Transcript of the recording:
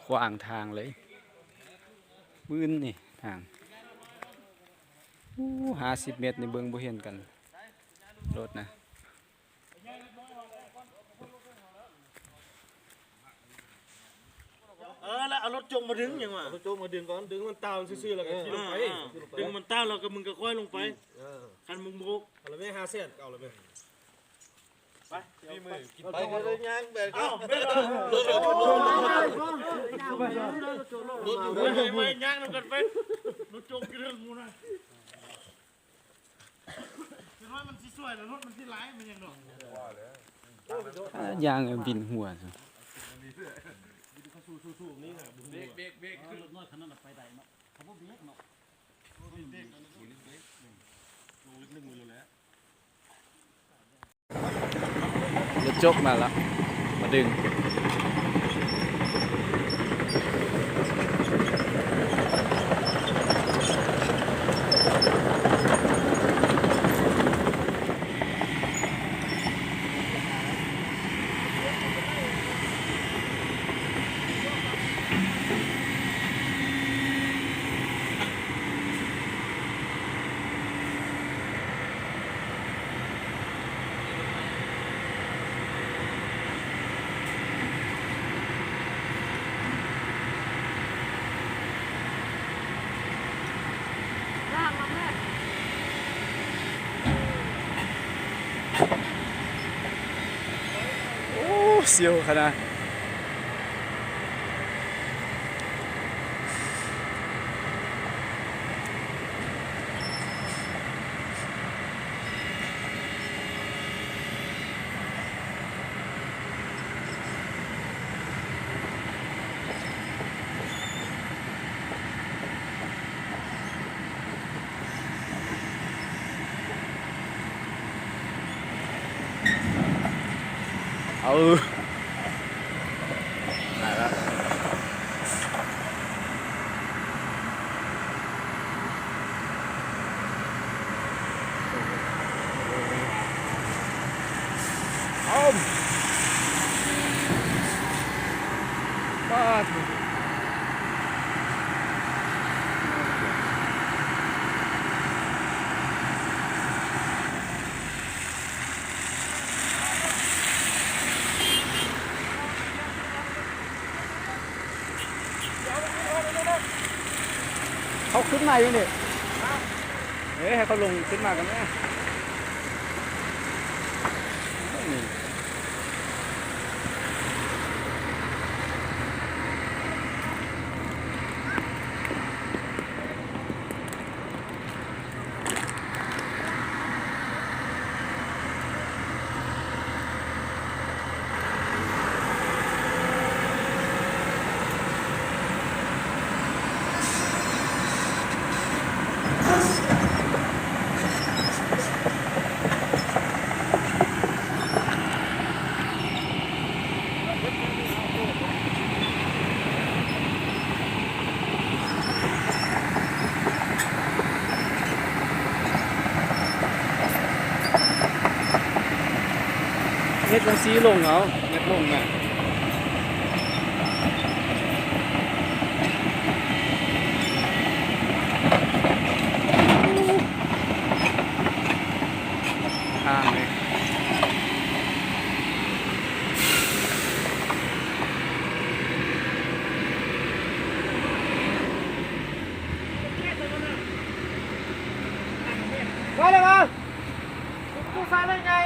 ຂວາງທາງເລີຍ ບຶ້ນນີ້ທາງ. ໂອ້ ຫ້າສິບແມັດນີ້ເບິ່ງບໍ່ເຫັນກັນ ລົດນະ. ເອີ ແລ້ວເອົາລົດຈົກມາດຶງຫຍັງວະ? ເອົາລົດຈົກມາດຶງກ່ອນ ດຶງມັນຕາມຊື່ໆ ແລ້ວກໍຂີ່ລົງໄປ. ເອີ ດຶງມັນຕາມແລ້ວກໍມຶງກໍຄ່ອຍລົງໄປ. ເອີ ຄັນມຶງບໍ່ ເອົາລະແມ່ ຫ້າແສນ ເອົາລະແມ່. ໄປ ມີມືກິນໄປ ເອົາ ເອົາ ເອົາ ໄປ ໄປ ຍ່າງນຳກັນໄປ ລົດຈົກຢູ່ເທິງໝູ່ນະ. ເປັນວ່າມັນຊິຊ່ວຍ ແລ້ວລົດມັນຊິຫຼາຍ ແມ່ນຫຍັງດອກ. ອ່າ ຢາງບິນຫົວ. ເບກ ເບກ ເບກ ລົດນ້ອຍຄັນນັ້ນໄປໄດ້ເນາະ ເຂົາບໍ່ເບກເນາະ. ລົດຈົກມາລະ ມາດຶງ. ໂອ້ ສຽວຂະໜາດ. ເອົາ ໄປລະ. ອ້າວ ປາດໂທ້. ເຂົາຂຶ້ນມາຢູ່ນີ້ ເອີ ໃຫ້ເຂົາລົງຂຶ້ນມາກັນແດ່. ເຮັດຈັ່ງຊີ້ລົງເອົາ ເຮັດລົງນະ ທາງເລີຍ. ໄປແລ້ວ ມາ.